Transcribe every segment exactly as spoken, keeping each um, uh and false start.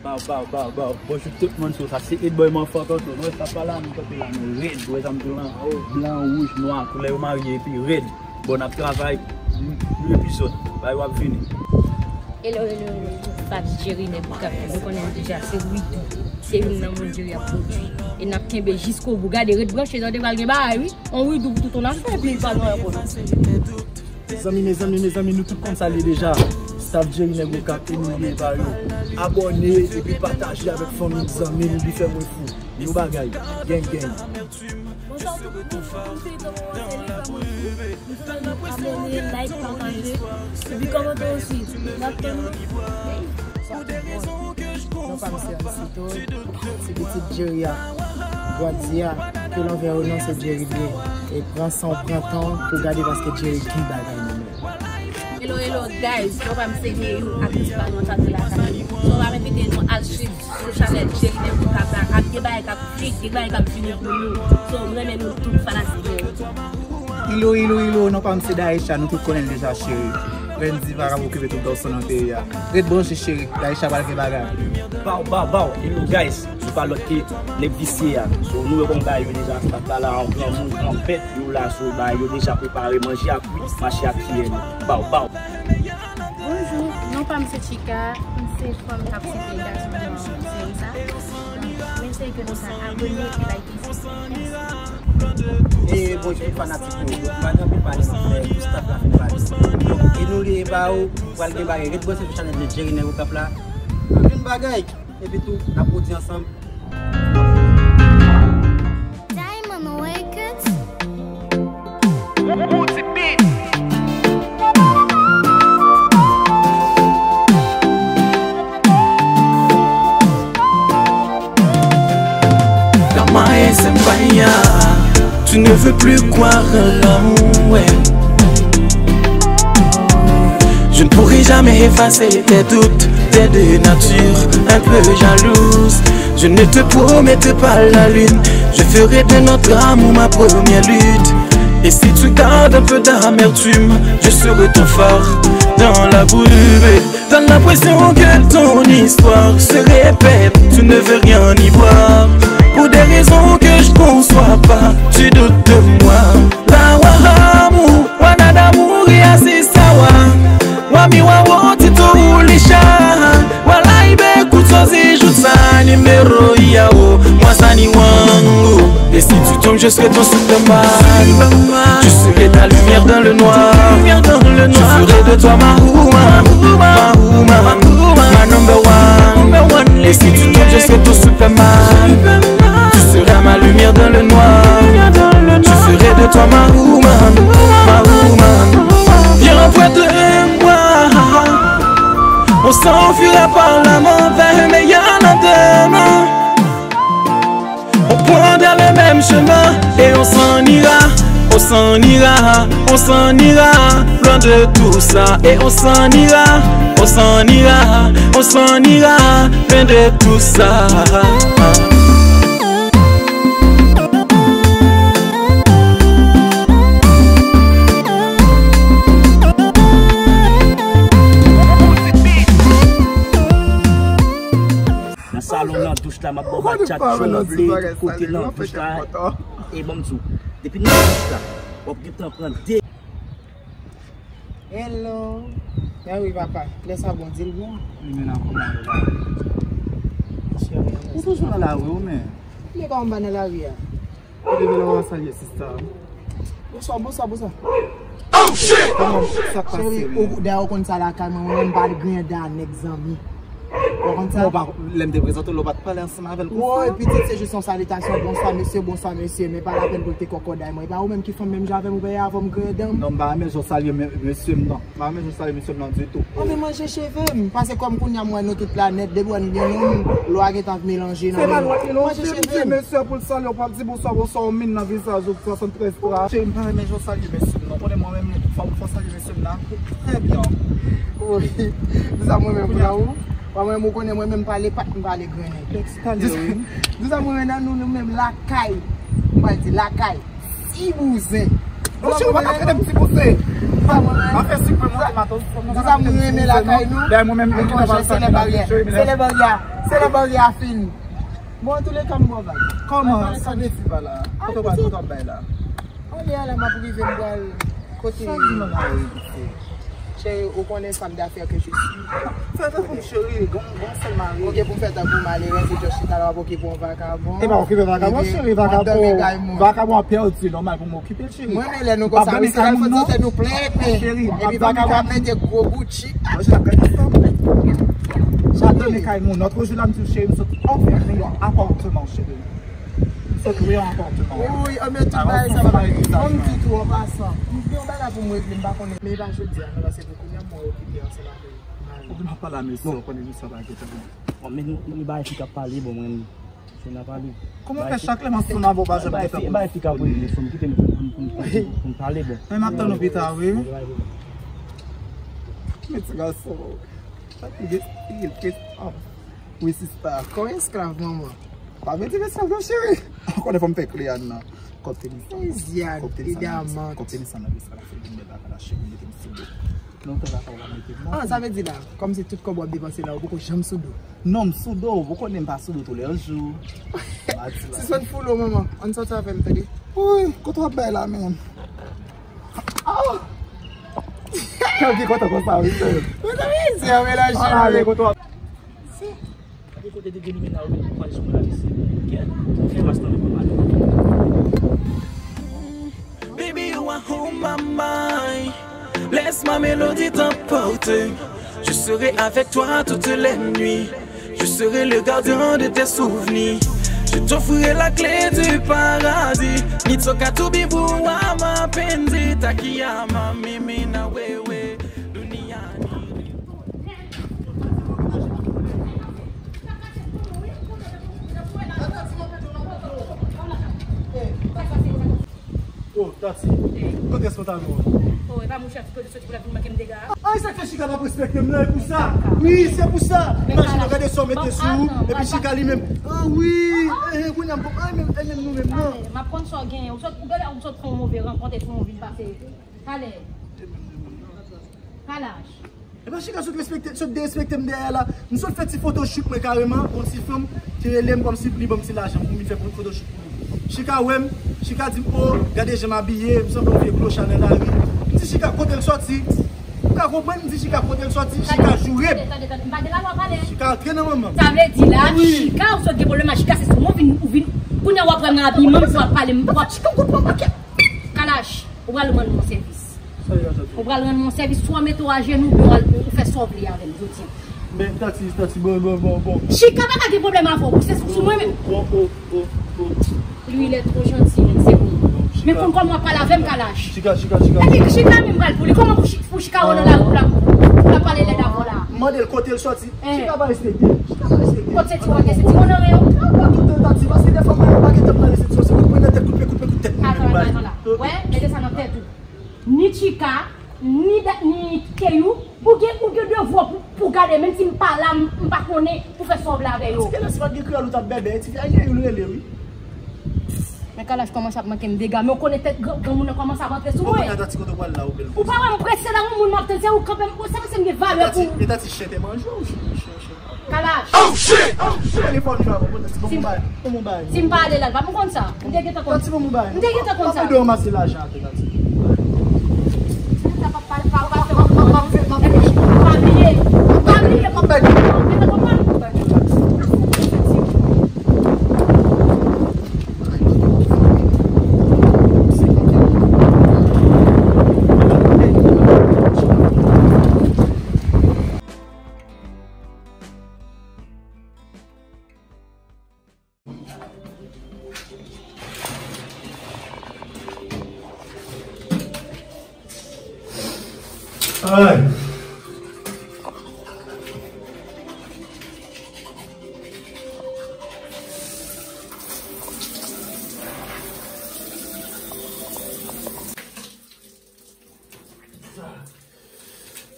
Baw, baw, baw, baw. Bonjou tout moun, sou sa se Edboy Manfan Kanto. Nou wè sa pa la, nou kanpe la, nou red. Ou wè sa m di w lan? Blan, wouj, nwa, koulè yo marye epi red. Bon, n ap travay. Nou epizòd. Bay w ap vini. Hello, hello, hello. Fab Jerry nèg ou kap, nou konnen l deja, se Widou. Se youn nan moun Jerry ap pwodui. E n ap kenbe jiskobou. Gade, ret branche, tande, pral gen bagay, wi. On Widou pou tout on afè, epi pa gen anyen pou nou. Zanmi, mezanmi, mezanmi, nou tout konn sa l ye deja. Staff Jerry nèg ou kap, e nou ye pa yo. Abòne, epi pataje avèk fanmi, zanmi, nou li fè mwen fou. Yon bagay, gang, gang. Bonswa tout moun, m se Tom Roselli, pa mwen tou. Nou fè nou abòne, like, pataje, epi kòmante osi. N ap tann ou. Bonswa tout moun. Non pa m se Ansito, se pitit Jerry a, Bwadzi a, ke l anvè ou non se Jerry li ye. E pran san w pran tan w pou gade paske Jerry gen bagay nan men l. Hello, hello, guys. Non pa m se Neyou, aktris pa nou an chante lakay. So, pa m envite nou al swiv sou chanèl Jerry Nèg ou kap la. Ap gen bagay k ap fik, gen bagay k ap vini pou nou. So, m renmen nou tout fanatik mwen yo. Ilo, ilo, ilo, non pa m se Daisha, nou tout konnen l deja cheri. Grenn diva k ap okipe tout gason nan peyi a. Ret branche cheri, Daisha pral gen bagay. Baw, baw, baw, ilo guys, se pa lòt ke nèg visye a. So, nou wè kòman bagay yo deja, staff la la, an granmoun, an bèt, yo la, so, bagay yo deja prepare, manje a kwit, mache ap tiye nou. Baw, baw. Bonjou, non pa m se Chika, m se fanm k ap site gason nan seri sa. M eseye ke nou sa abòne epi like. E bonjou tout fanatik nou yo. Pa gen anpil pale m ap fè, tout staff la fin pale. Donk, e nou li ye ba ou, pral gen bagay. Ret branche sou chanèl de Jerry Nèg ou kap la. Anpil bagay. Epi tou, n ap pwodui ansanm. Diamond Records. Dans ma S M Paya, tu ne veux plus croire en l'amour, ouais. Je ne pourrai jamais effacer tes doutes, t'es de nature un peu jalouse. Je ne te promettrai pas la lune, je ferai de notre amour ma première lutte. Et si tu gardes un peu d'amertume, je serai ton phare dans la brume. Donne l'impression que ton histoire se répète, tu ne veux rien y voir. Pour des raisons que je conçois pas, tu doutes de moi. La wa amour, wa nada mouri asista wa. Wa mi wa wo tito ulisha. Wa laibe kutozi jutsa nimero yao. Wa sani wangu. Et si tu tombes, je serai ton Superman. Je serai ta lumière dans le noir. Je ferai de toi ma woman, ma woman, ma number one. Et si tu tombes, je serai ton Superman. Tu seras ma lumière dans le noir. Je ferai de toi ma woman, ma woman. Viens près de moi. On s'enfuira par la mort vers un meilleur lendemain. On prendra le même chemin et on s'en ira, on s'en ira, on s'en ira, loin de tout ça. Et on s'en ira, on s'en ira, on s'en ira, loin de tout ça. Nan salon, nan douch la, m ap ba w batchat, jan w vle, tout kote nan douch la. E ban m di w, depi nan douch la, w ap gentan pran de. Hello. Ben wi, papa. Lè sa bon, di l bon. Li menm nan kòman yo la. Ou toujou nan lari, ou men? Li kòman m pa nan lari a? Ou te vin nan salye sista. Bonswa, bonswa, bonswa. Oh shit! Kòman, sa k pase, cheri, men? Ou, dayè, ou konn sa lakay mwen, mwen menm m pa griyen dèyè nèg, zanmi. Ou konn sa? Bon, pa, lè m te prezante w, ou pa t pale ansanm avè l konsa? Woy, pitit, se jis yon salitasyon, bonswa mesye, bonswa mesye, men pa lapèn pou l te kòkòday mwen. E pa ou menm ki fanm menm jan avè m, ou peye avè m griyen dan m? Non, m pa renmen jan w salye me-, mesye m, non. M pa renmen jan w salye mesye m nan ditou. Anben manje cheve m, paske kòm kounye a m wè nou tout la nèt, depi w wè nou gen nou, lwa gentan ap melanje nan men nou. Se pa lwa melanje, m di mesye pou l salye w, p ap di bonswa, bonswa, ou min nan vizaj ou, swasanntrèz twa. Cheri, m pa renmen jan w salye mesye m, non. Konnen mwen menm, fò, fò w salye mesye m nan. Trè byen. Wi. Di sa mwen menm pou la ou. Mwen menm, ou konnen mwen menm pale pat, m pale grennen. Di sa mwen menm nan nou, nou menm lakay. M pral di lakay. Ti bouzen. Monchè, ou pa ka trete m ti bouzen. Pa fè sik pou mwen, matos. Di sa m renmen lakay nou. Dèyè mwen menm, mwen ki nan pral sa, se lè baryè. Se lè baryè. Se lè baryè a fin. Bon, antouleka, m bon vag. Kòman? Sa defi pa la. Kote w pral, kote w ap bay la? Anlè a la, m ap rive, m pral kote. Sa di nan lari, vit fè? Cheri, ou konnen femme d'affaires que je suis. Fè atann pou m, cheri. Gon, gon sèl mari. Ok, pou m fè tankou malerèz, e just chita la, w ap okipe yon vakabon. E pa okipe vakabon, cheri, vakabon. Vakabon ap pèdi, nòmal pou m okipe l, cheri. Mwen, men lè nou konsa, wi, se lè fò tèt nou plen, plen. Epi pou m ka mete gwo Gucci. Mwen, se la pèdi tan. Sa done kay moun. Lòt jou la, m di w, cheri, m sot ofè yon apatman, cheri. Sot lwe yon apatman. Wi, an men tout bagay sa va. Ban m di tou an pasan. M gen yon bagay pou m regle, m pa konnen. Men e pa jodi a, non, paske pou kounye a, mwen okipe ansanm avè mari. Ou gen ap pale a mesye, ou konnen mesye pa gen tan. Bon, men nou, nou bay fi k ap pale, bon, mwen, se n a pale. Kòman fè chak lè m ap sonn avè w, pa janm gen tan pou m reponn? Bay fi k ap regle, fò m kite m, pou m, pou m, pou m, pou m pale, bon. Men m ap tann ou pita, wi. Men ti gason. Sa ki gen stil, kesyon. Wi, sista. Kòm esklav, manman. Pa vle di esklav, non, cheri. Ou konnen fò m fè kle a nan. Kòb tenis. Kòb tenis an nan, sa la fè vin bèl la, la cheri, mete m sou do. Lontan la, pa w la mete m. Ah, sa vle di la, kòmsi tout kòb w ap depanse la, ou poko janm sou do. Non, m sou do, ou konnen m pa sou do tou lè jou. Sispann foule, manman. Ann sòti avè m, tande. Woy, kote w ap bay la, menm? Ah! Kèl ki kontan konsa, wi, sè. Mezanmi, se yon melanje. Ala, ale, kote w ap. Gade kote te gen limena ou vin pran sou mwen la, mesye. Kèt, ou fè mas nan men mwen pale. Baby, you are on my mind. Laisse ma mélodie t'emporter. Je serai avec toi toutes les nuits. Je serai le gardien de tes souvenirs. Je t'offrirai la clé du paradis. Nitsoka tubibu wa mapenzi, takia mimi na wewe duniani. Oh, Tati, kote pantalon an? Oh, e pa mouche a ki soti pou l ap vin manke m dega a? Ay, sa k fè Chika p ap respekte m nan, e pou sa. Wi, se pou sa. Imajine w gade sa w mete sou ou, epi Chika li menm. Ah wi, eh, eh, kounye a m, ay, menm, eh, menm nou menm nan. M ap konn sa w genyen. Ou sot, ou gade, ou sot fè yon move rankont epi w vin pase. Talè. Kalach. Epa Chika sot respekte, sot derespekte m dèyè la. M sot fè ti photoshoot mwen kareman, yon ti fanm ki rele m kòmsi pou li ban m ti lajan pou m vin fè photoshoot pou li. Chika wè m, Chika di m, "Oh, gade jan m abiye, m sanble yon vye klocha nan lari." M di Chika kote l sòti. Ou ka konprann, m di Chika kote l sòti, Chika joure m. Tande, tande, tande, m pa gen lalwa pale. Chika antre nan manman m. Sa vle di la, wi. Chika, ou sot gen pwoblèm ak Chika, se sou mwen ou vin, ou vin. Kounye a w ap wè m nan abiman m, w ap pale m, w ap Chika, ou konprann, ok? Kalach, ou pral rann mwen sèvis. Sa li ap fè? Ou pral rann mwen sèvis, swa w mete w ajenou, oubyen w al, ou fè sa w vle avè m, jodi a. Men, Tati, Tati, bon, bon, bon, bon. Chika pa ka gen pwoblèm avè w, se sou mwen menm. Oh, oh, oh, oh. Lui, il est trop gentil, c'est bon. Men konn kòman w ap pale avè m, Kalach. Chika, Chika, Chika. Epi Chika menm pral pou li, kòman pou Chi-, pou Chika wè w nan lari pou l ap, pou l ap pale lèd avè w la? Mande l kote l sòti. Eh. Chika pa respekte. Chika pa respekte. Kot se ti wòl, se ti wòl nan men yo. Tout tentative, paske defwa mwen pa gen tan pou resepsyon, se kout pwen nan tèt, kout pwen, kout pwen, kout tèt. Atann, atann, atann la. Wè, mete sa nan tèt ou. Ni Chika, ni da-, ni Keyou, ou gen, ou gen devwa pou, pou gade, menm si m pa la, m, m pa konnen, pou fè sa w vle avè yo. Ti Keyou, si pa t gen kreyòl, ou t ap bèbè, ti fi a gen youn rele, wi. Men Kalach kòmanse ap manke m dega, men ou konnen tèt gran, granmoun nan kòmanse ap antre sou mwen. Bon, kounye a, Tati, kote w pral la, ou bèl. Ou pa wè m prese la, yon moun m ap tann, se ou kanpe m, sa vle di m gen valè pou ou. Tati, men Tati, chen te manje w, chen, chen. Kalach. Oh, shit! Oh, shit! Telefòn jwa, bon, Tati, bon, bon, bay. Bon, bon, bay. Si m pa ale la, l pa pou konn sa. M te gentan konn. Tati, bon, bon, bay. M te gentan konn sa. Mwen ranmase lajan a tou, Tati. Sa pa, pa, pa, pa fè m, m ap fè, m ap fè. Pa bliye. Pa bliye, m ap bay. Ou gentan konprann? Ay.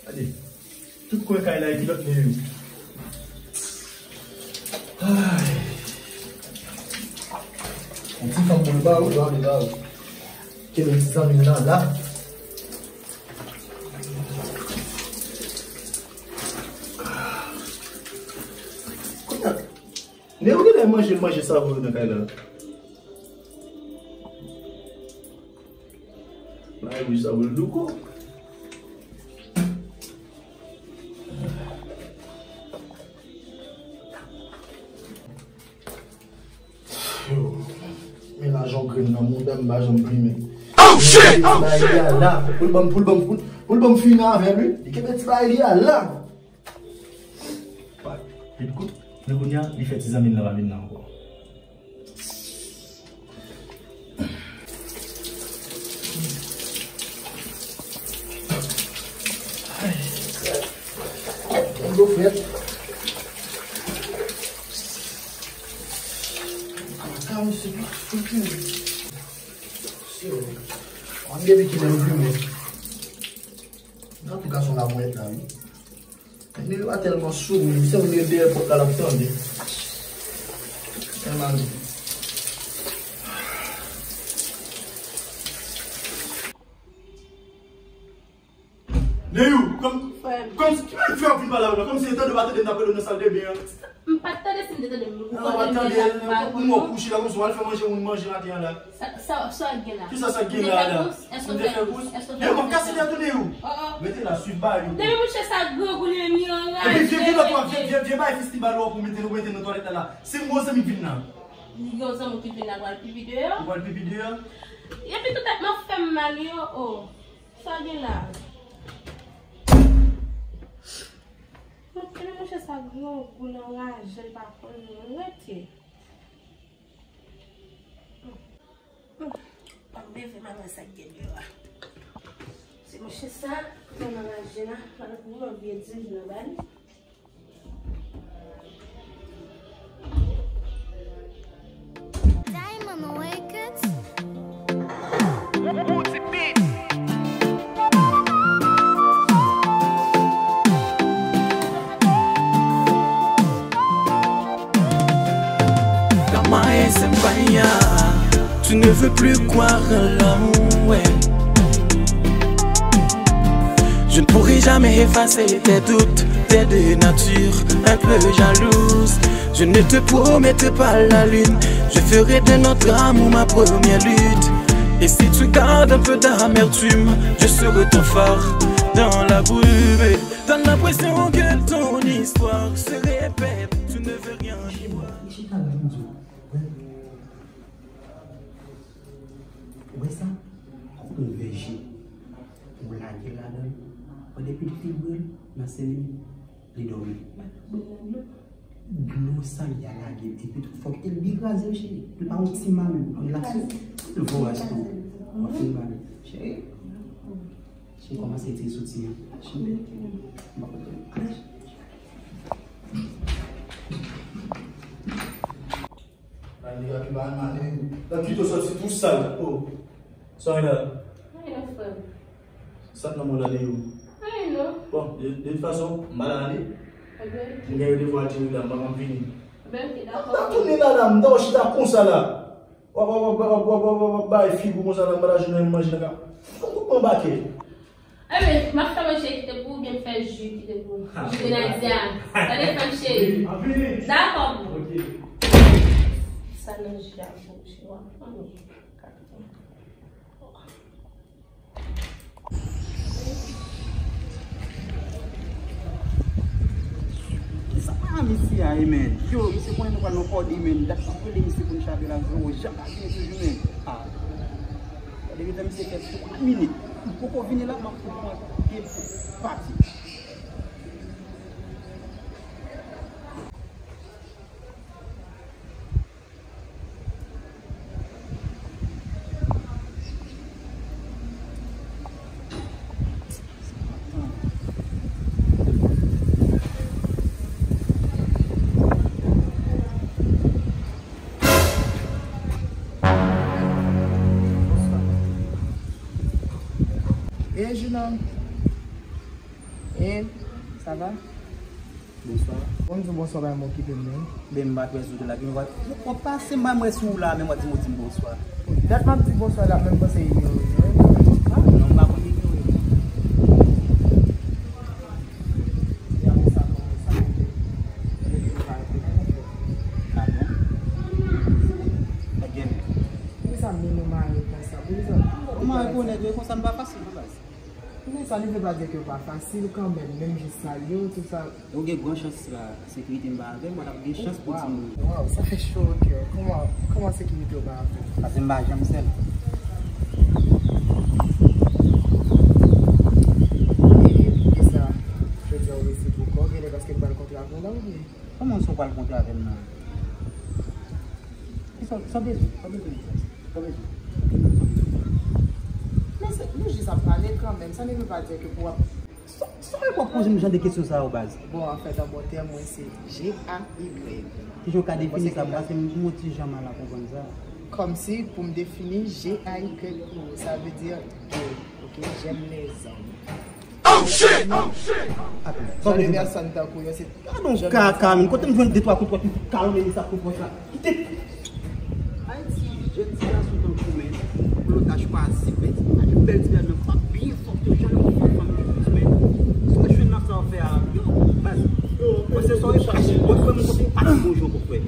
Gade, tout kwen kay la e kilòt nèg yo. Ay. Yon ti fanm pou l ba ou, ba ou, ba ou. Kenbe ti zanmi m nan la. Nèg ou genlè manje, manje savo yo nan kay la. Bagay wouj sa boul douko. Yo, men lajan grenn nan mouda m pa janm plimen. Oh shit! Oh shit! Pou l ban m, pou l ban m, pou l, pou l ban m fini avè l, wi. Li kenbe ti bagay li a la. Vit kout, men kounye a, li fè ti zanmi l nan pa vin nan ankò. Dlo frèt. Kaka, misye pa fouti. Misye, an depi kilè yo plimen. Nan tou ka son la mwen la, wi. Nèg yo pa tèlman sou, men se yon nèg dèyè pòt la, l ap tande. Tèlman. Neyou, kòm, kòm si, ki bagay fè w vin pale avè m la? Kòm si tande w pa tande m t ap rele w nan sal de ben an. M pa t tande si m te tande m. Ou pa t tande, ou mò kouche la, kòm si w al fè manje moun manje maten an la. Sa, sa, sa w gen la? Kisa sa gen la la? M te fè kous? M te fè kous? Yo, m ap kase tèt ou, Neyou. Rete la, swiv bagay yo. Depi mouche sa grangou li menm, li anraje. Epi vye kilòt ou ap, vye, vye, vye bagay festival ou ap ou mete, ou mete nan twalèt la la. Se yon zanmi k vin la. Li gen yon zanmi ki vin la, pral pipi deyò. Ou pral pipi deyò? Epi tout tèt mwen fè m mal yo, oh. Sa gen la? Mwen konnen mouche sa grangou l anraje, l pa konn rete. Mwen leve m al wè sa k gen deyò a. Se mouche sa, mwen anraje la, pa nan pou mwen vye diri nan ba li. Diamond Records. Dans ma S M Faya, tu ne veux plus croire en l'amour, ouais. Je ne pourrai jamais effacer tes doutes, t'es de nature un peu jalouse. Je ne te promettrai pas la lune, je ferai de notre amour ma première lutte. Et si tu gardes un peu d'amertume, je serai ton phare dans la brume. Donne l'impression que ton histoire se répète, tu ne veux rien y voir. Ou wè sa? Ou pran vèje, ou lage l ladan l, pandan epi l te bwè l, nan senk minit, li dòmi. Dlo sa li a lage, epi tou fòk te l byen kraze wi cheri. Li pa yon ti mal, relax wi. L vòras tou. W ap fin mal. Cheri. Cheri, kòmanse tire soti an. Cheri. M pa kontan. Alèz. Nan nèg la ki pa renmen ale, nan kite w sòti tou sal. Oh. Sa w la? Anyen non, frè m. Sa k nan men w la, Neyou? Anyen non. Bon, de, de tout fason, m pa la ale. Ebyen. M gen randevou a Thierry la, m pa konn vini. Ebyen, ok, dakò. N ap tounen la, la, m ta wè w chita konsa la. W ap, w ap bay figi w konsa la, m pa la jounen manje nan ka. Fòk ou pran bakè. Ebyen, m ap fè manje kite pou ou, oubyen m fè ji kite pou ou. Ah, ji grenadye a. Tande frè m cheri. Anpil. Dakò. Ok. Sa nan ji a pou ou, cheri. W ap pran. Sa pa mesye a ye, men. Yo, misye konnen nou pral nan kòde, men. Dat m ap rele misye pou n chape la, zero. Jan pa vini toujou, men. Ah. Depi tan misye fè twa minit, m poko vini la, m ap pran pye pou pati. Hey, Juna. Hey, ça va? Bonswa. Bon, m di w bonswa, pa janm okipe m non. Ben, m pa t wè si w te la, gen w pa t, w pase m pa m wè si w la, men w pa t di m w di m bonswa. Dat m ap di bonswa la, men m panse inyore m. Ah, non, m pa konn inyore. E apre sa, kòman sa? Epi m pa reponn. Ah, Kòman rekonèt yo konsa m pa fasil, non, baz? Men sa, li vle pa di ke yo pa fasil kanmenm, menm jan sa yo, tout sa. Ou gen gran chans la, sekirite m pa avè m, ou t ap gen chans pou di m. Waw, sa fè cho o kè. Kòman, kòman sekirite w pa avè w? Paske m pa janm sèl. E, e sa, jodi a ou resi pou kò, genlè paske m pral kontre avè w la oubyen? Kòman sa w pral kontre avè m nan? Kisa, sa w bezwen? Sa w bezwen? Sa w bezwen? Men se, nou jis ap pale kanmenm, sa ne vle pa di ke pou w ap Sa, sa w ap poze m jan de kesyon sa yo, baz? Bon, anfèt, an bon tèm, mwen se G A Y. Kijan w ka defini sa? Paske m, m yon ti jan mal a konprann sa. Kòmsi, pou m defini G A Y pou ou, sa vle di gay, ok? J'aime les hommes. Oh shit! Oh shit! Atann, sa w vle di? Jan de pèsòn tankou yo, se Gadon kaka, men kote m jwenn de twa kout pwent m fout kalonne li sa kout pwent la. Kite. Ayiti, jèn ti gason tankou mwen, pou lòt la chwazi, men ti bèl ti bèl men pa byen fòk yo jan yo fè fanm yo plis men. Si w jwenn nan sa w fè a, yo, baz. Yo, se sa w fè. Bon, frè m kote pa nan bon jan pou frè.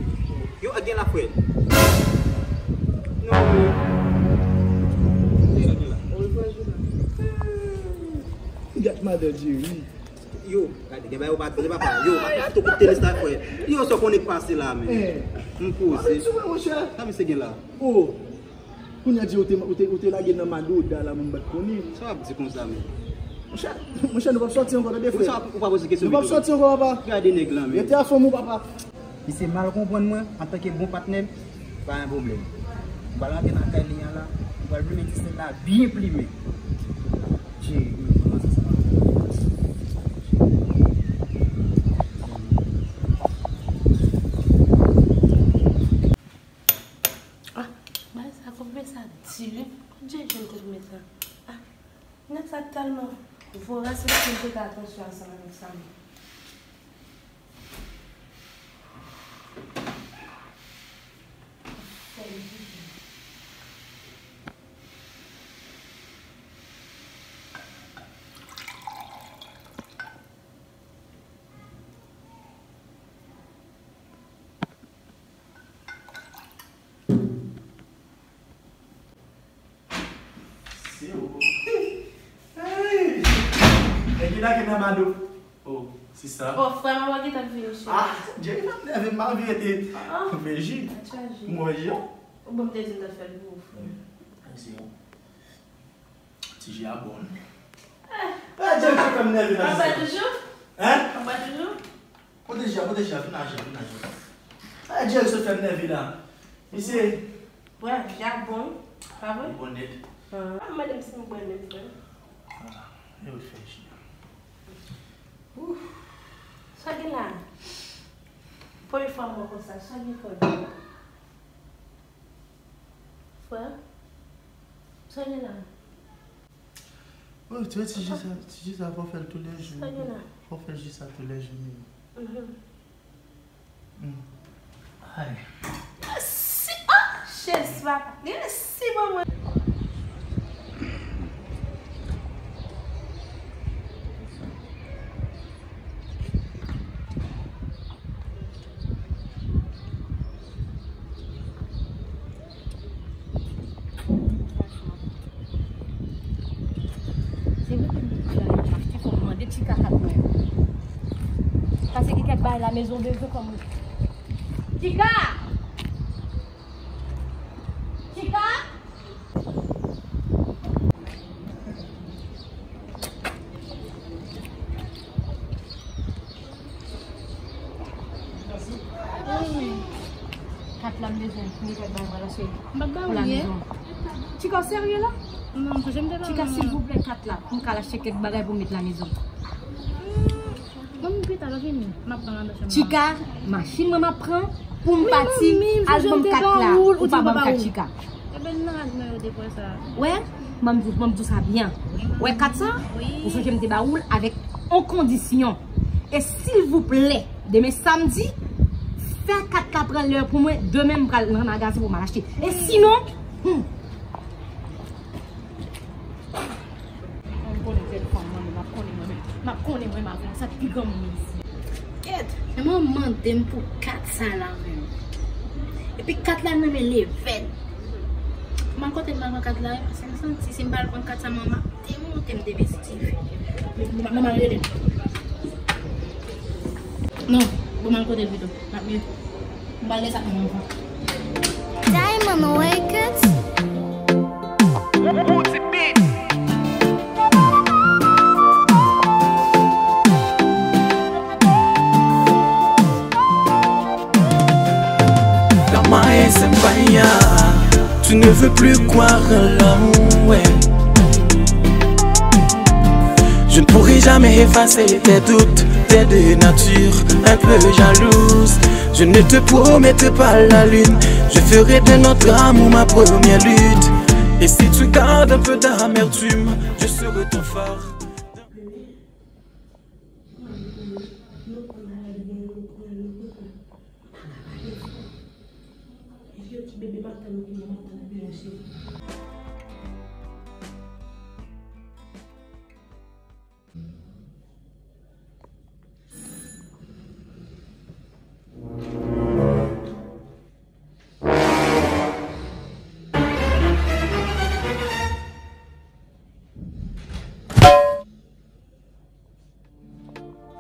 Yo, gen la frè. Non, men. Gad madan Jerry. Yo, gade, gen bagay ou pa tande, papa. Yo, papa, tou kout tenis la, frè. Yo, sa w konnen k pase la, men. M poze. Sa misye gen la? Oh, kounye a di ou te, ou te, ou te lage nan madoda la, mwen m pa t konnen. Sa w ap di konsa, men? Monchè, monchè, nou p ap sòti ankò, tande, frè. Ou pa poze kesyon. Nou p ap sòti ankò, papa. Gade nèg la, men. Rete a fanm ou, papa. Misye mal konprann mwen antanke bon patnè m, pa gen pwoblèm. M pral rantre nan kay li an la, m pral plimen ti sèl la byen plimen. Tchè, kòman sa sa? Ah, bagay sa konpè sa di wi. Kot J J m te met sa? Ah, nèg sa tèlman voras, li te prete atansyon ansanm avèk sa menm. Se ou. Hey! Nèg ki lage nan mado. Oh, sista. Oh, frè m, w gentan vini, cheri. Ah, Jerry fè m nève, m pa anvi rete. Ah, ah. Veji. Atchaje. M wè ji an. Ou bon, m te di m t ap fè l pou ou, frè. Mèsi, non. Ti ji a bon. Eh. Ah, Jerry fè m nève la, sista. Anba toujou? Hein? Anba toujou? Pote ji a, pote ji a, vin aji, vin aji. Ah, Jerry sot fè m nève la. Misye. Bwè, ji a bon, pa vre? Li bon nèt. Ah, m mande m si m bwè menm, frè. Ah, e ou fè ji a. Ouf. Sa gen la? Premye fwa m wè konsa, sa gen frè? Frè? Sa gen la? Oh, tu vois, ti ji sa, ti ji sa, fò fè l tou lè jou. Sa gen la? Fò fè ji sa tou lè jou, men. Mhm. Mm. Ay. Mèsi. Oh, Jezi, papa. Mèsi, bon, mwen. Se vre ke m te di la, m achte fò m mande Tika kat mwen. Paske gen kèk bagay la mezon bezwen kòm. Tika! Tika! Kat la m bezwen pou m fè bagay pou la cheri. M pa ba ou la ye. Tika, w serye la? Non, m pa janm te ba ou. Tika, silvouplè, kat la pou m ka al achte kèk bagay pou m met la mezon. Bon, m pita, pa vini. M ap pran anba chanm nan. Tika, machin mwen m ap pran pou m pati. Al ban m kat la. Ou pa ban m kat, Tika. Eben nan rad mwen yo te pran sa. Wè, ban m di, ban m di w sa byen. Wè kat sa? Wi. Ou sonje m te ba ou l avèk on kondisyon. E silvouplè, demen samdi, fè kat la pran lè pou mwen. Demen m pral nan magazen pou m al achte. E sinon, hmm. M konnen tèt fanm mwen menm, m ap konnen mwen menm. M ap konnen mwen menm avè sa k pi granmoun isi. Kèt, men mwen mande m pou kat sa la menm. Epi kat la nan men Leven. Mwen kote m al pran kat la, paske m santi si m pa al pran kat sa, manman ap demonte m depi Steve. Manman rele m. Non, bon, m al kote l pito. L ap mye. M pral lese ak manman anvan. Diamond Records. Dans ma S M Paya, tu ne veux plus croire en l'amour, ouais. Je ne pourrai jamais effacer tes doutes, t'es de nature un peu jalouse. Je ne te promettrai pas la lune, je ferai de notre amour ma première lutte. Et si tu gardes un peu d'amertume, je serai ton phare.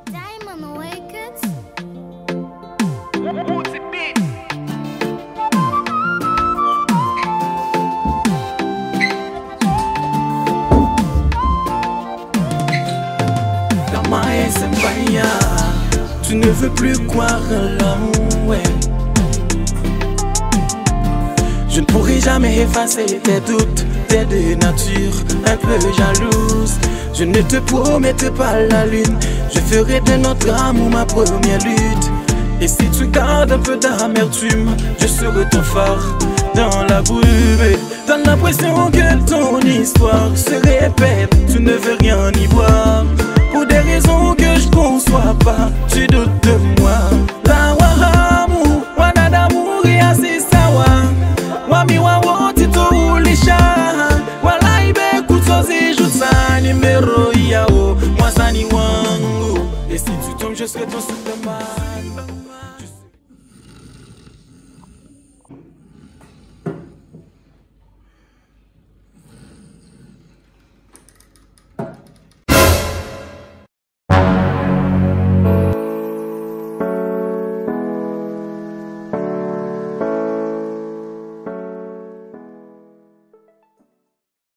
Diamond Records. Dans ma S M Paya, tu ne veux plus croire en l'amour, ouais. Je ne pourrai jamais effacer tes doutes, t'es de nature un peu jalouse. Je ne te promettrai pas la lune, je ferai de notre amour ma première lutte. Et si tu gardes un peu d'amertume, je serai ton phare dans la brume. Donne l'impression que ton histoire se répète, tu ne veux rien y voir. Pour des raisons que je conçois pas, tu doutes de moi. La wa hamu, wa dada muri asisa wa. Wa mi wa woti to ulisha. Wa laibe kutozi jutsa nimero yao. Mwasani wangu. Et si tu tombes, je serai ton Superman.